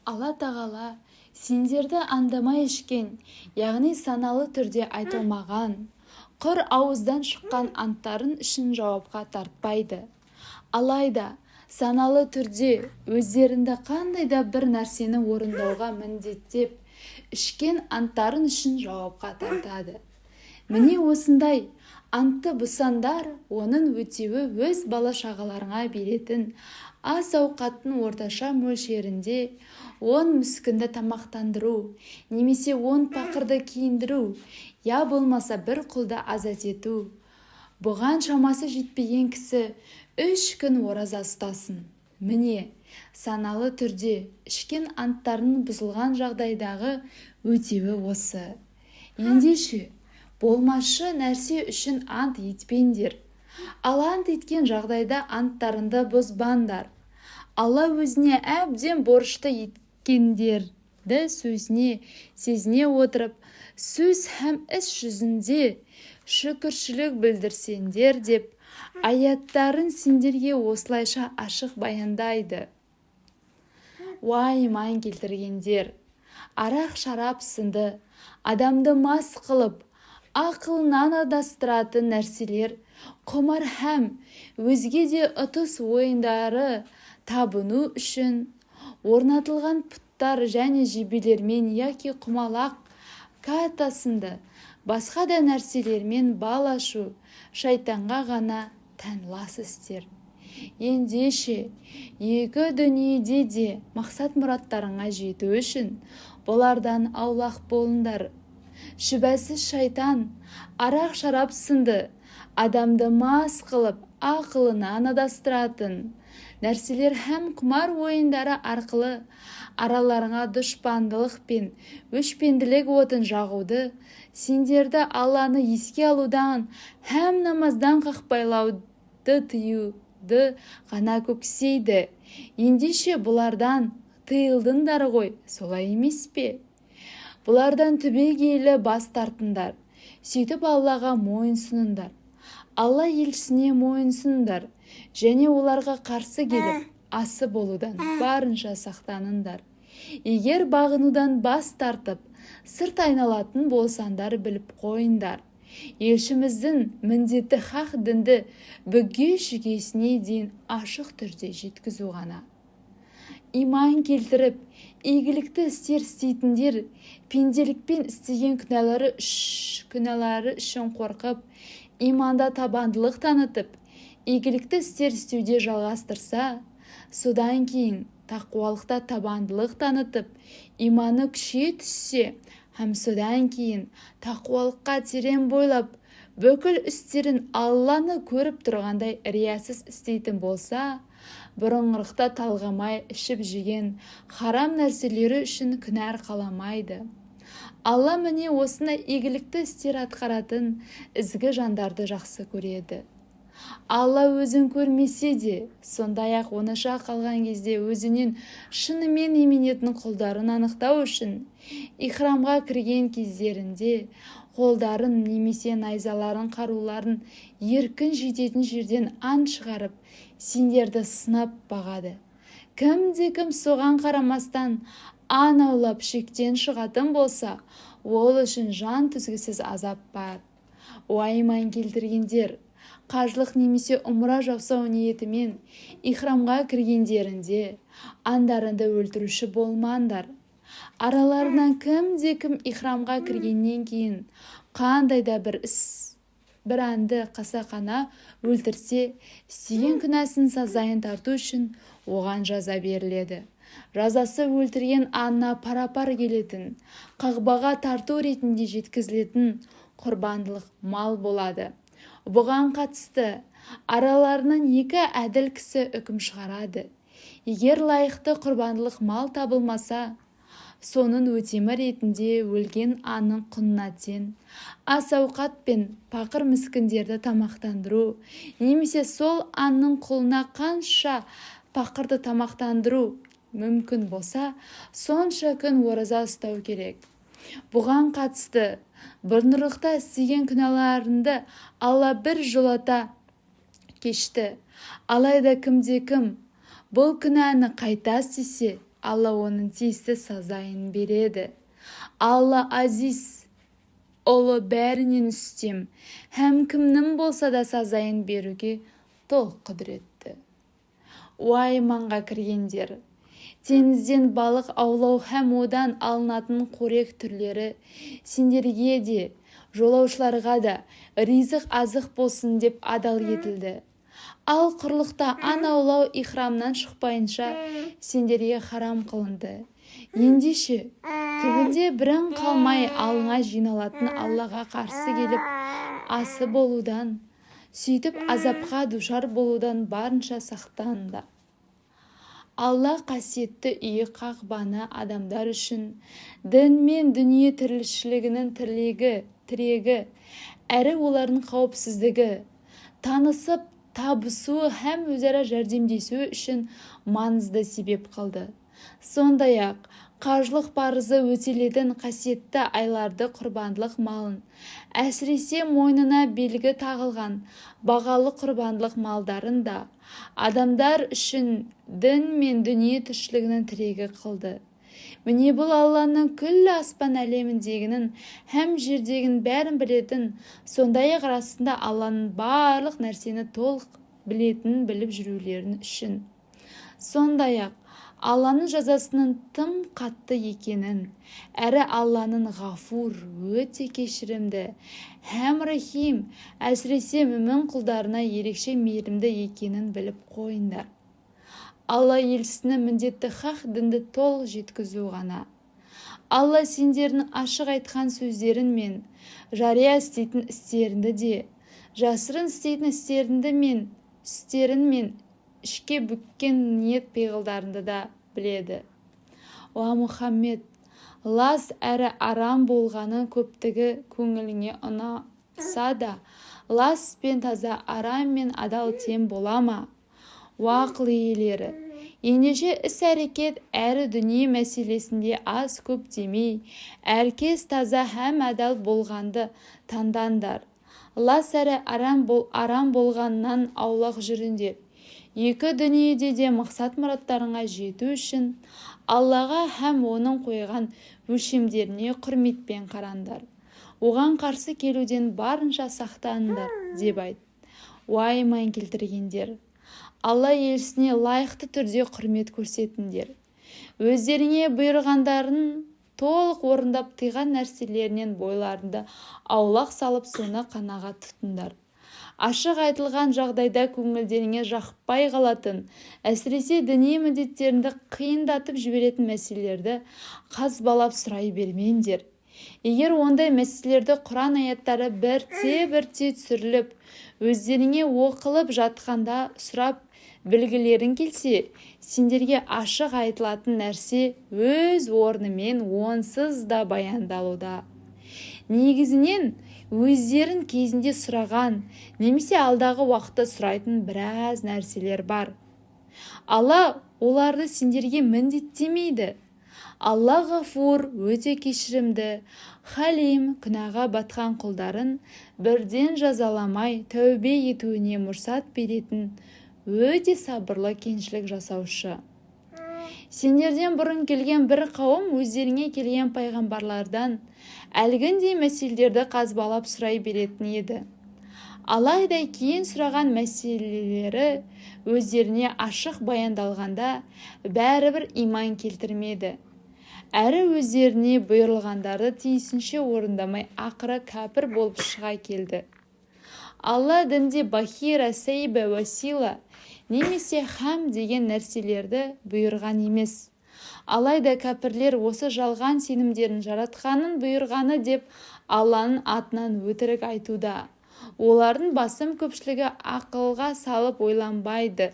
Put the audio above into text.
Алла Тағала сендерді аңдамай ішкен, яғни саналы түрде айтылмаған, құр ауыздан шыққан анттарың үшін жауапқа тартпайды. Алайда саналы түрде өздеріңді қандай да бір нәрсені орындауға міндеттеп ішкен анттарың үшін жауапқа тартады. Міне, осындай антты бұзсаңдар, оның өтеуі өз бала-шағаларыңа беретін ас-ауқаттың орташа мөлшерінде 10 мүскінді тамақтандыру немесе 10 пақырды киіндіру, я болмаса бір құлды азат ету. Бұған шамасы жетпеген кісі 3 күн ораза ұстасын. Міне, саналы түрде ішкен анттарының бұзылған жағдайдағы өтеуі осы. Ендеше, болмашы нәрсе үшін ант етпеңдер. Ал ант еткен жағдайда анттарыңды бұзбаңдар. Алла өзіне әбден борышты еткендерді сөзіне сезіне отырып, сөз һәм іс жүзінде шүкіршілік білдірсеңдер деп, аяттарын сендерге осылайша ашық баяндайды. Уа, иман келтіргендер! Арақ-шарап сынды адамды мас қылып, ақылынан адастыратын нәрселер, құмар һәм өзге де ұтыс ойындары, табыну үшін орнатылған пұттар және жебелермен яки құмалақ, ката сынды басқа да нәрселермен бал ашу шайтанға ғана тән лас істер. Ендеше, екі дүниеде де мақсат-мұраттарыңа жету үшін бұлардан аулақ болыңдар. Шүбәсіз, шайтан арақ-шарап сынды адамды мас қылып, ақылынан адастыратын нәрселер һәм құмар ойындары арқылы араларыңа дұшпандылық пен өшпенділік отын жағуды, сендерді Алланы еске алудан һәм намаздан қақпайлауды тыюды ғана көксейді. Ендеше, бұлардан тыйылдыңдар ғой, солай емес пе? Бұлардан түбегейлі бас тартыңдар. Сөйтіп, Аллаға мойынсұныңдар, Алла елшісіне мойынсұныңдар және оларға қарсы келіп, асы болудан барынша сақтаныңдар. Егер бағынудан бас тартып, сырт айналатын болсаңдар, біліп қойыңдар: елшіміздің міндеті хақ дінді бүге-шігесіне дейін ашық түрде жеткізу ғана. Иман келтіріп, игілікті істер істейтіндер пенделікпен істеген күнәлары үшін қорқып, иманда табандылық танытып, игілікті істер істеуде жалғастырса, содан кейін тақуалықта табандылық танытып, иманы күшейе түссе һәм содан кейін тақуалыққа терең бойлап, бүкіл істерін Алланы көріп тұрғандай риясыз істейтін болса, бұрынғырықта талғамай ішіп-жеген харам нәрселері үшін күнә арқаламайды. Алла міне осындай игілікті істер атқаратын ізгі жандарды жақсы көреді. Алла өзін көрмесе де, сондай-ақ оңаша қалған кезде өзінен шынымен именетін құлдарын анықтау үшін ихрамға кірген кездерінде қолдарын немесе найзаларын, қаруларын еркін жететін жерден аң шығарып, сендерді сынап бағады. Кімде-кім соған қарамастан аң аулап, шектен шығатын болса, ол үшін жан төзгісіз азап бар. Уа, иман келтіргендер! Қажылық немесе ұмра жасау ниетімен ихрамға кіргендерінде аңдарыңды өлтіруші болмаңдар. Араларынан кімде-кім ихрамға кіргеннен кейін қандай да бір іс бір аңды қасақана өлтірсе, істеген күнәсінің сазайын тарту үшін оған жаза беріледі. Жазасы өлтірген аңына пара-пар келетін, Қағбаға тарту ретінде жеткізілетін құрбандық мал болады. Бұған қатысты араларынан екі әділ кісі үкім шығарады. Егер лайықты құрбандық мал табылмаса, соның өтемі ретінде өлген аңның құнына тең ас-ауқат пен пақыр-міскіндерді тамақтандыру немесе сол аңның құнына қанша пақырды тамақтандыру мүмкін болса, сонша күн ораза ұстау керек. Бұған қатысты бұрынырақта істеген күнәларыңды Алла бір жолата кешті. Алайда кімде-кім бұл күнәні қайта істесе Алла оның тиісті сазайын береді. Алла азиз, ұлы, бәрінен үстем һәм кімнің болса да сазайын беруге толық құдіретті. Уа, иманға кіргендер! Теңізден балық аулау һәм одан алынатын қорек түрлері сендерге де, жолаушыларға да ризық азық болсын деп адал етілді. Ал құрлықта аң аулау ихрамнан шықпайынша сендерге харам қылынды. Ендеше, түбінде бірің қалмай алдыңа жиналатын Аллаға қарсы келіп асы болудан, сөйтіп азапқа душар болудан барынша сақтаныңдар. Алла қасиетті үйі Қағбаны адамдар үшін дін мен дүние тіршілігінің тірегі әрі олардың қауіпсіздігі, танысып табысуы һәм өзара жәрдемдесуі үшін маңызды себеп қылды. Сондай-ақ қажылық парызы өтелетін қасиетті айларды құрбандық малын, әсіресе мойнына белгі тағылған бағалы құрбандық малдарын да адамдар үшін дін мен дүние тіршілігінің тірегі қылды. Міне, бұл Алланың күллі аспан әлеміндегінің һәм жердегінің бәрін білетін, сондай-ақ расында Алланың барлық нәрсені толық білетінін біліп жүрулерің үшін, сондай-ақ Алланың жазасының тым қатты екенін, әрі Алланың ғафур, өте кешірімді, һәм рахим, әсіресе мүмін құлдарына ерекше мейірімді екенін біліп қойыңдар. Алла елшісінің міндеті хақ дінді толық жеткізу ғана. Алла сендердің ашық айтқан сөздерің мен жария істейтін істеріңді де, жасырын істейтін істеріңді мен істерің мен ішке бүккен ниет пиғылдарыңды да біледі. Уа, Мұхаммед, лас әрі арам болғанын көптігі көңіліңе ұнаса да, лас пен таза, арам мен адал тең бола ма? Уа, ақыл иелері! Ендеше, іс-әрекет әрі дүние мәселесінде аз-көп демей, әркез таза һәм адал болғанды таңдаңдар. Лас әрі арам болғаннан аулақ жүріңдер. Екі дүниеде де мақсат-мұраттарыңа жету үшін Аллаға һәм оның қойған өлшемдеріне құрметпен қараңдар. Оған қарсы келуден барынша сақтаныңдар, деп айт. Уа, иман келтіргендер! Алла елшісіне лайықты түрде құрмет көрсетіңдер. Өздеріңе бұйырғандарын толық орындап, тыйған нәрселерінен бойларыңды аулақ салып, соны қанағат тұтыңдар. Ашық айтылған жағдайда көңілдеріңе жақпай қалатын, әсіресе діни міндеттеріңді қиындатып жіберетін мәселелерді қазбалап сұрай бермеңдер. Егер ондай мәселелерді Құран аяттары бірте-бірте түсіріліп, өздеріңе оқылып жатқанда сұрап білгілерің келсе, сендерге ашық айтылатын нәрсе өз орнымен онсыз да баяндалуда. Негізінен, өздерің кезінде сұраған немесе алдағы уақытта сұрайтын біраз нәрселер бар. Алла оларды сендерге міндеттемейді. Алла ғафур, өте кешірімді, халим, күнәға батқан құлдарын бірден жазаламай, тәубе етуіне мұрсат беретін өте сабырлы, кеңшілік жасаушы. Сендерден бұрын келген бір қауым өздеріңе келген пайғамбарлардан әлгіндей мәселелерді қазбалап сұрай беретін еді. Алайда кейін сұраған мәселелері өздеріне ашық баяндалғанда, бәрібір иман келтірмеді әрі өздеріне бұйырылғандарды тиісінше орындамай, ақыры кәпір болып шыға келді. Алла дінде бахира, сәйба, уасила немесе хам деген нәрселерді бұйырған емес. Алайда кәпірлер осы жалған сенімдерін Жаратқанның бұйырғаны деп Алланың атынан өтірік айтуда. Олардың басым көпшілігі ақылға салып ойланбайды.